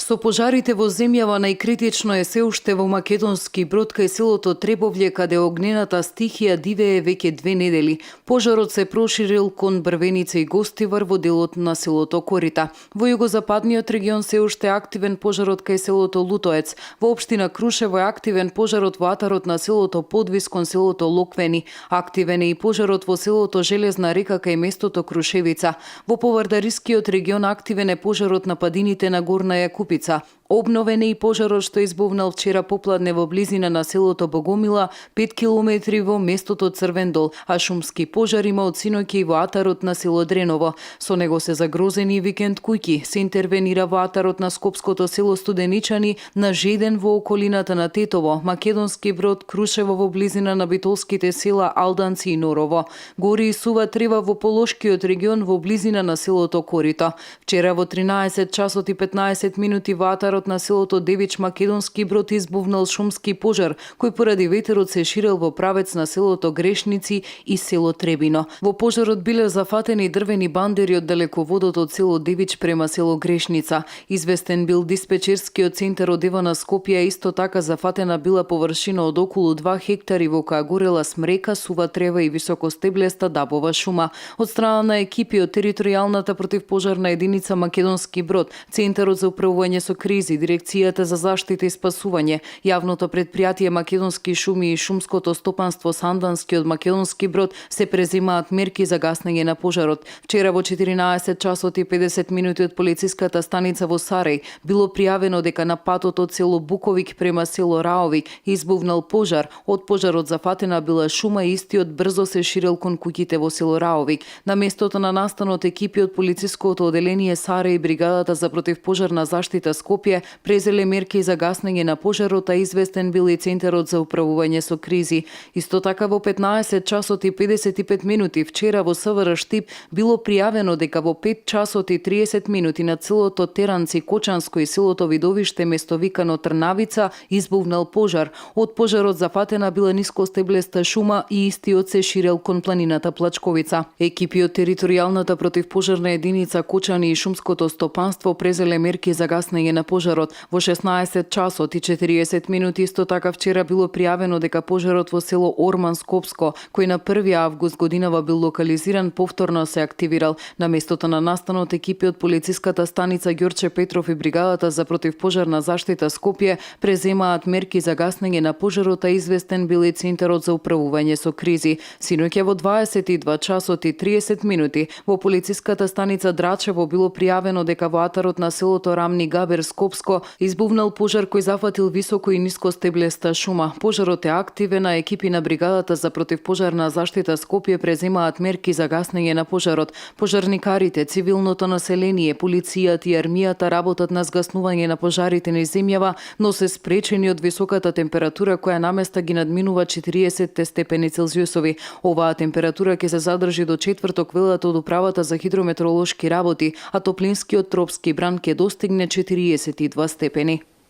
Со пожарите во земјава најкритично е се уште во Македонски Брод кај селото Требовље, каде огнената стихија дивее веќе 2 недели. Пожарот се проширил кон Брвеница и Гостивар во делот на селото Корита. Во југозападниот регион се уште активен пожарот кај селото Лутоец. Во општина Крушево е активен пожарот во атарот на селото Подвис кон селото Локвени. Активен е и пожарот во селото Железна река кај местото Крушевица. Во Повардарискиот регион активен е пожарот на падините на Горна Јакупица. Обновен е и пожарот што избувнал вчера попладне во близина на селото Богомила, 5 километри во местото Црвен дол, а шумски пожар има од синоќа и во атарот на село Дреново. Со него се загрозени и викенд куќи. Се интервенира во атарот на скопското село Студеничани, на Жеден во околината на Тетово, Македонски Брод, Крушево во близина на битолските села Алданци и Норово. Гори и сува трева во Полошкиот регион во близина на селото Корита. Вчера во 13 часот и 15 минути во атарот на селото Девич, Македонски Брод, избувнал шумски пожар, кој поради ветерот се ширел во правец на селото Грешници и село Требино. Во пожарот биле зафатени дрвени бандери од далеководот од село Девич према село Грешница. Известен бил диспечерскиот центар од Евана Скопје, исто така зафатена била површина од околу 2 хектари во која горела смрека, сува трева и високостеблеста дабова шума. Од страна на екипи од територијалната противпожарна единица Македонски Брод, Центарот за управување со кризи, Дирекцијата за заштита и спасување, Јавното предпријатие Македонски шуми и Шумското стопанство Сандански од Македонски Брод се преземаат мерки за гаснење на пожарот. Вчера во 14 часот и 50 минути од полициската станица во Сарај било пријавено дека на патот од село Буковик према село Раовик избувнал пожар. Од пожарот зафатена била шума и истиот брзо се ширел кон куќите во село Раовик. На местото на настанот екипи од полициското оделение Сарај и бригадата за противпожарна заштита Скопје презеле мерки за гаснење на пожарот, а известен бил и Центарот за управување со кризи. Исто така во 15 часот и 55 минути вчера во СВР Штип било пријавено дека во 5 часот и 30 минути на селото Теранци, Кочанско и селото Видовиште, место викано Трнавица, избувнал пожар. Од пожарот зафатена била нискостеблеста шума и истиот се ширел кон планината Плачковица. Екипи од територијалната противпожарна единица Кочани и Шумското стопанство презеле мерки за гаснење на пожарот. Во 16 часот и 40 минути исто така вчера било пријавено дека пожарот во село Орман Скопско, кој на 1 август годинава бил локализиран, повторно се активирал. На местото на настанот екипи од полициската станица Ѓорче Петров и бригадата за противпожарна заштита Скопје преземаат мерки за гаснење на пожарот, а известен бил и Центарот за управување со кризи. Синоќа во 22 часот и 30 минути во полициската станица Драчево било пријавено дека во атарот на селото Рамни Габер Скопско избувнал пожар кој зафатил високо и ниско стеблеста шума. Пожарот е активен, а екипи на бригадата за противпожарна заштита Скопје преземаат мерки за гаснење на пожарот. Пожарникарите, цивилното население, полицијата и армијата работат на згаснување на пожарите низ земјава, но се спречени од високата температура која наместа ги надминува 40 степени Целзиусови. Оваа температура ќе се задржи до четврток, велат од Управата за хидрометеоролошки работи, а топлинскиот тропски бран ќе достигне 42 степени.